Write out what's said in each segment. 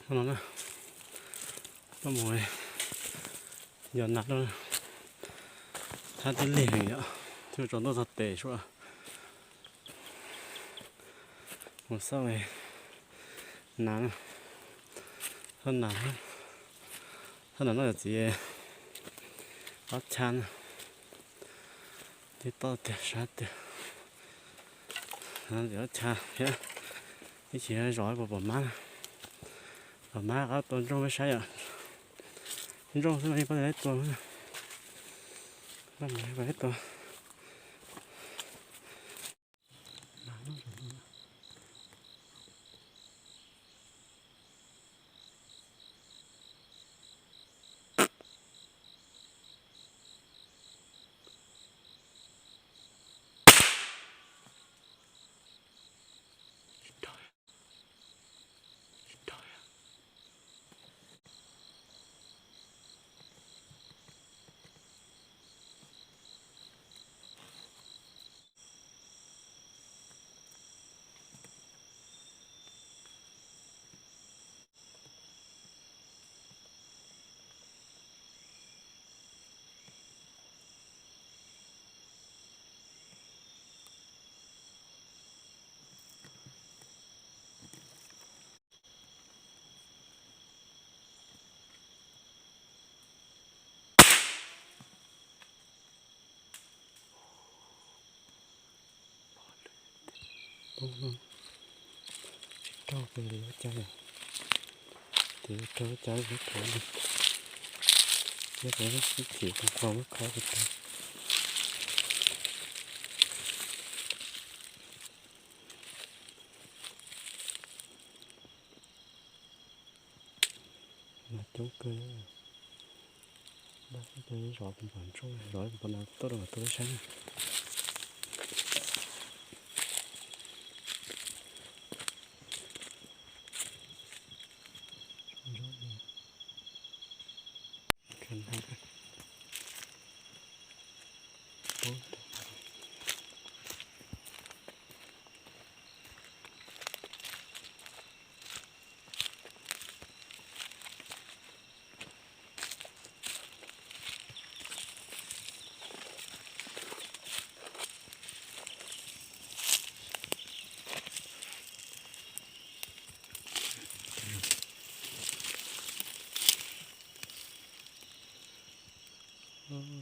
No na, koj mus yos nas lawm, thab tib lig heev yom, thiaj tso ntuj txog tes suav. Mus xauj nas, xauj nas, xauj nas noj yom txiv, ob chab na, tib toj tiag sab tiag, ob chab thiab, ib chim zov puas pom mab, pom mab qab tua ntsooj peb saib yom, ntsooj xwb mas yeej pab tau tua, pab tau tua. Tsis raug pes li ua cas, ces raug ua cas li, ib chim tus qau muab kho tas. Nas coob kawg, zov tus pom ntsooj, zov tus pom nas tuaj rau tom tuaj saib na.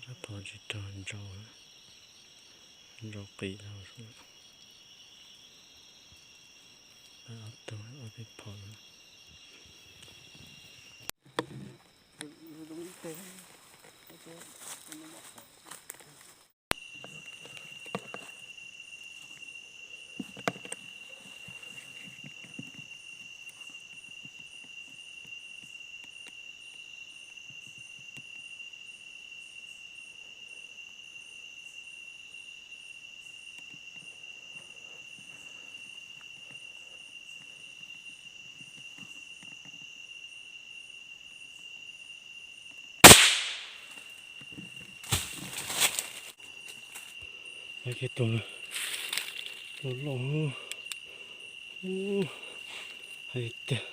Rab phom tsis raug ntsaus, ntsaus qis lawm. Ob tug ob peb phom. Ab, kiag tus loj loj, hais tias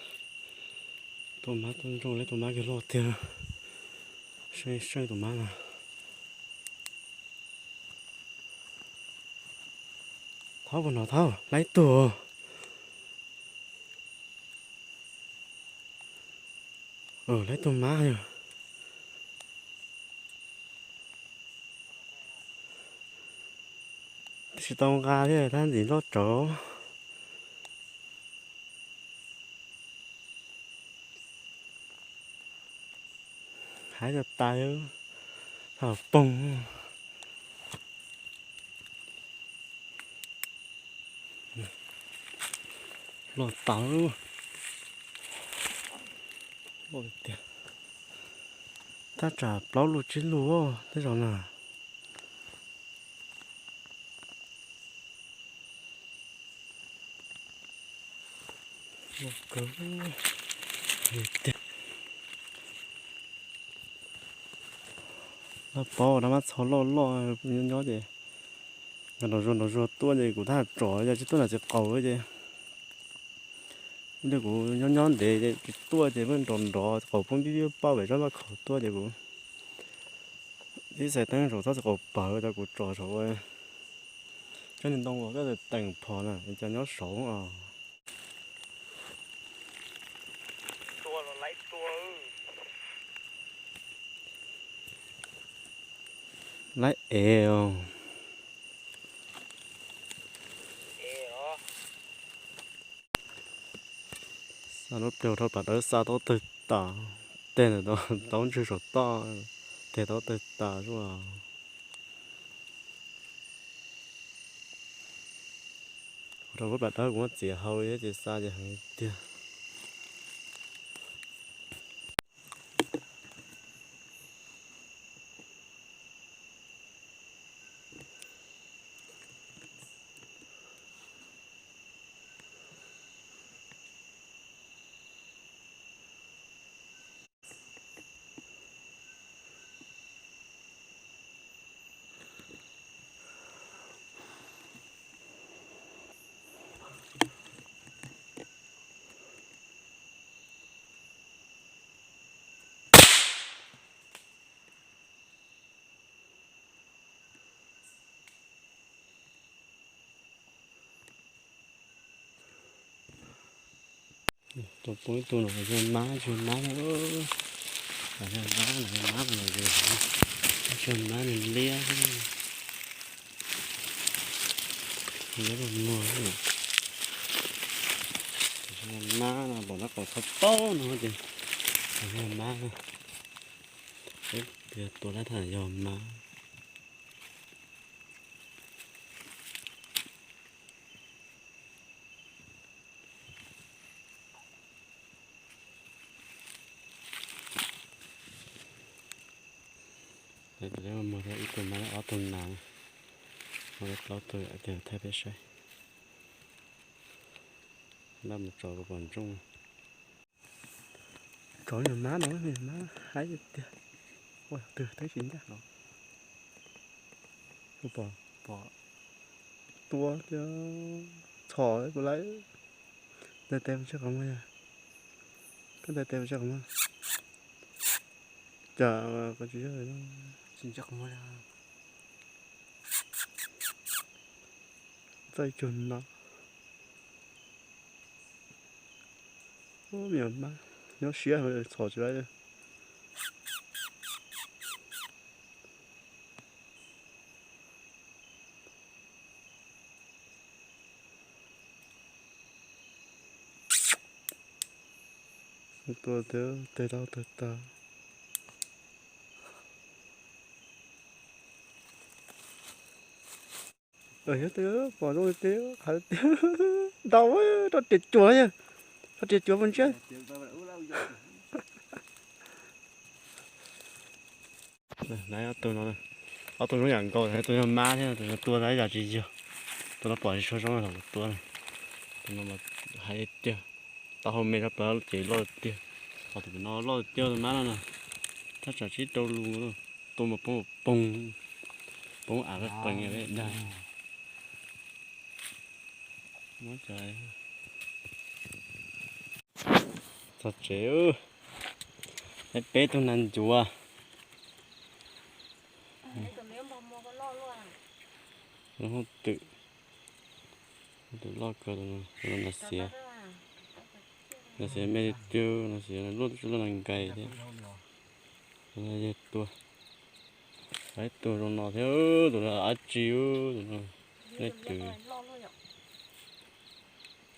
tua mab tua ntsooj li tus mab kiag loj tiag, seej seej tus mab no. Thaub puas hnov, Thaub, lab ib tug. Lab ib tug mab yog. Tsis tau nqa thiab, tab ntxim loj tsawv. Haib tas tas, thaum poog. Loj tas, loj tiag. Thaj tsam plaub lub tsib lub tej zaum na. Loj kawg tiag. Laj paub rab mab txho loj loj nyob nyob ces nrov zuag nrov zuag tuaj ces kuv tab tom tsom yog tsis tuaj nram txiv qaum ces Ntawm kuv nyob nyob ntev tsis tuaj ces muab nrov nrov qaum poob pib pib pab pem tsob npaj khaum tuaj ces kuv tib xaiv teeb saum txhob txwm qaum pawg tas kuv tso saum ua cov niag ntoo uas koj teem phom na cas nyob saud os. Laib ev os. Xa lub pliag rau plam dawb xa tau tawg tas, teg ntawm tau ntswg saum toj, teg tau tawg tas zuj. Rau lub plam dawb kuv muab txiav hau thiab ces xa ces heev tiag. Tus poob ib tug no yog mab, tsis yog mab, yog mab no, tsis yog mab, nws liab. Liab los muag. Mab no pom no kom txhob paub no ces yog mab no. Tias tua lab tham yog mab. Muag ib tug mab ob tug nas, muag plaub tug tiag thaij peb saib. Laj mus tso rau pom ntsooj. Tsov niag mab no, niag mab haib tiag. Ua twg twb tsis ncaj no. Pom, pom. Tua tiag. Txhom kuv lawm. Ntais tes pes tsawg qhov muag yog? Koj ntais tes pes tsawg qhov muag? Cas koj tsis, tsis ntsia qhov muag li. Txaij cuag no. Me nyuam mab nyob siab txhom tsis laib. Tua tiag, tes tau tawg tas. Yog tej pom zoo li tej qhav tiag, ntau, rau riam cuam yog, rau riam cuam puas ntshiab. Ob tug no, ob tug zoo yam nkaus, tus no yog mab thiab, tus no tua tau ib yam tsis yog, tus no pom tsis tshua zoo los tua. Tus no mas hais tiag, taub hau me rau plaws ces loj tiag. Ho tus no loj tiag mab no na, thaj tsam tsib rau lus, tua mas poob poob, poob av peb pees dag. Txog tsev, peb tug nas ncuav. Lub hoob twm, tus loj kawg, tus no nas xiav, nas xiav me li twg, nas xiav luaj, luaj nas nkais thiab. Tus no yog tua, ib tug zoo no thiab, tus no dab tsi, tus no nej twv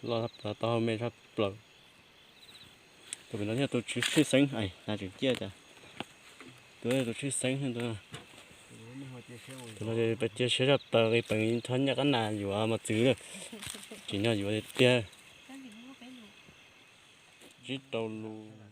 loj tshaj plaws, taub hau me tshaj plaws. Tus pem no thiab tus tshwj xeeb, nas tseem ciaj cas. Tus tus tshwj xeeb, tus no peb cia siab tshaj plaws, qi peev txhob nyiaj qab nas yuav mos txwv lawm, tsim nyog yuav tiag tiag. Tsib rau lus.